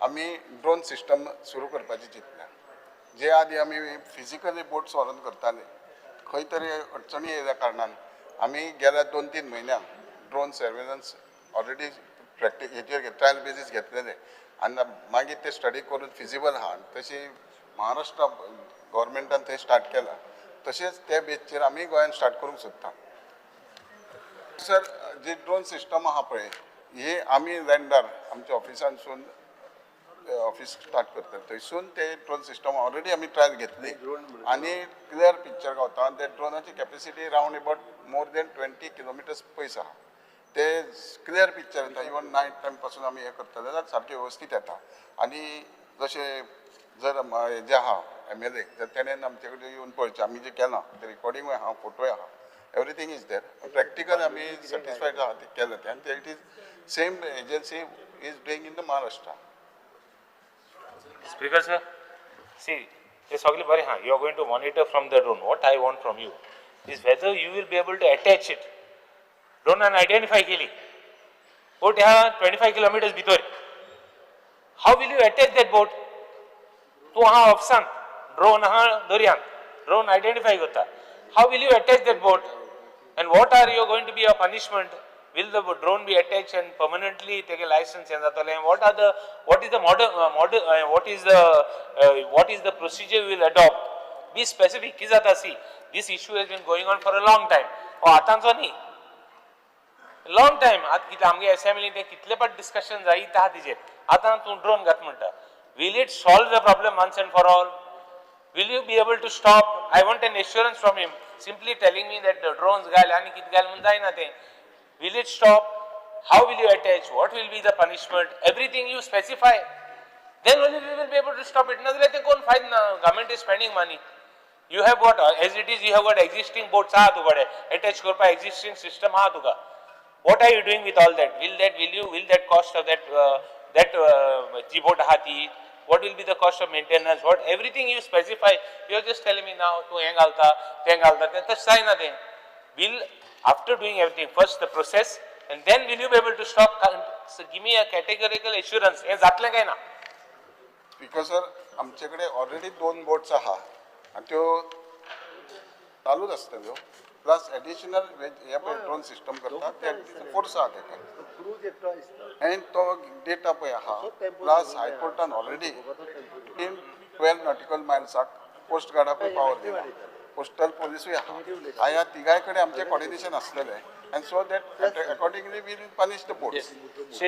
आमी drone system सुरू करपाची चिंतल्या. जे आदी आमी फिजिकली बोट्स व्हरून करताले, खंय तरी अडचणी येयल्या कारणान आमी गेल्या 2-3 म्हयन्यांक ड्रोन सर्वेलन्स ऑलरेडी प्रॅक्टीस हेजेर ट्रायल बेजीस घेतलेले आनी मागीर ते स्टडी करून फिजिबल आहा. तशी महाराष्ट्र गव्हर्मेंटान थंय स्टार्ट केला, तशेंच ते बेजचेर आमी गोंयान स्टार्ट करूंक सोदता. सर, जी ड्रोन सिस्टम आहा पळय, ही आमी लँडार आमच्या ऑफिसांसून ऑफिस स्टार्ट करतात, थंयसून ते ड्रोन सिस्टम ऑलरेडी आमी ट्रायल घेतली आनी क्लियर पिक्चर गावता. आनी ते ड्रोनाची capacity round about more than 20 kilometers पयस आहा. ते क्लियर पिक्चर येता. इवन नायट टायम पासून आमी हें करतले जाल्यार सारकें वेवस्थीत येता. आनी जशें जर हेजें आहा, एमएलए, जर तेणेन आमचे कडेन येवन पळोवचें, आमी जें केलां तें रिकॉर्डिंगूय आहा, फोटोय आहा, everything is there. Practical आमी सॅटिस्फायड आहा तें केलें तें. आनी ते it is same agency is doing in the Maharashtra. Speaker sir, see, ते सगळे बरें आहा. You are going to monitor from the drone. What I want from you is whether you will be able to attach it. ड्रोनान identify केली, बोट ह्या 25 kilometres भितर, how will you attach that boat? तूं आहा ऑफिसान, ड्रोन आहा दर्यान, drone identify करता. How will you attach that boat and what are you going to be a punishment? Will the drone be attached and permanently तेगे licence हें जातलें? What is the model, what is the procedure will adopt? Be specific. कितें जाता, see, this issue has been going on for a long time. हो आतांचो न्ही, long time. आतां कितें आमगे असेंब्ली ते कितले पाट डिस्कशन जायत आहा तेजेर. आतां तूं ड्रोन घात म्हणटा, will it solve the problem once and for all? Will you be able to stop? I want an assurance from him. Simply telling me that the drones घाल आनी कितें घाल म्हूण जायना तें. Will it stop? How will you attach? What will be the punishment? Everything you specify, then only we will be able to stop it. नाजाल्यार तें कोण फायद ना. Government is spending money. You have what, as it is, you have got existing boats आहा तुकडे attach करपाक, existing system आहा तुका. What are you doing with all that? Will that cost of that ji boat आहा ती, what will be the cost of maintenance? What, everything you specify. You are just telling me now तूं हें घालता, तें घालता, तें तशें जायना तें. Will, after doing everything, first the process and then will you be able to stop? So give me a categorical assurance, हें जातलें काय ना? स्पीकर सर, आमचे कडेन ऑलरेडी दोन बोट्स आहा आनी त्यो चालूच आसतल्यो. प्लस एडिशनल हे पळय ड्रोन सिस्टम करता ते फोर्स आहा तेका. क्रूज एकटो आसता. आनी तो डेटा पळय आहा. प्लस हायकोर्टान ऑलरेडी 10-12 नॉटिकल मायल्साक कोस्ट गार्डाकूय पावर दिला, कोस्टल पोलिसूय आहा. ह्या तिगाय कडेन आमचें कॉर्डिनेशन आसलेलें and so that accordingly we'll punish the boats.